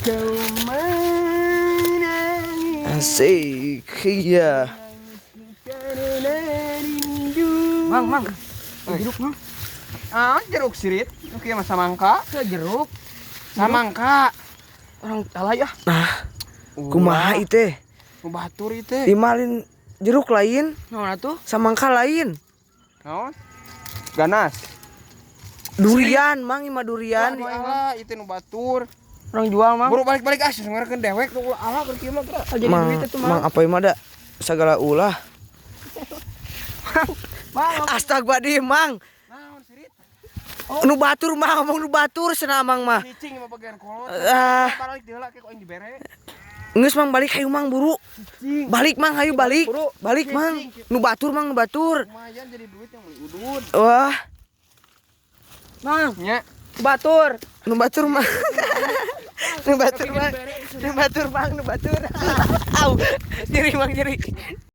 Kau menangis. Asik. Iya. Karena rindu. Mang, mang. Jeruk, mang. Ah, jeruk sirit. Oke, mah samangka. Ke jeruk. Samangka. Orang salah ya. Nah, kumaha ieu teh? Nu batur ieu teh. Imalin jeruk lain, Naon atuh? Samangka lain. Naon? Ganas. Durian, Mang, ieu mah durian. Wah, ala ieu nu batur. Orang jual, mang. Buru balik-balik ah, ngarekeun dewek nu ulah ala keur kieu mah geura. Ah, jadi Mang, duit itu, mang mang. apa ieu mah da segala ulah. Mang, Astagfirullahaladzim, Mang. Naon sirit? Nu batur mah ngomong nu batur cenah Mang mah. Cicing mah bagian kolot. Ah. Balik deula ke kok dibere. Geus, Mang, balik hayu, Mang, buru. Cicing. Balik, Mang, hayu balik. Buru. Balik, Mang. Nu batur, Mang, nu batur. Lumayan jadi duit yang beli udud. Wah, mang. Nya. Batur. Nu batur, Mang. Nu batur, Mang. Nu batur, Mang, nu batur. Au, nyeri, Mang, nyeri.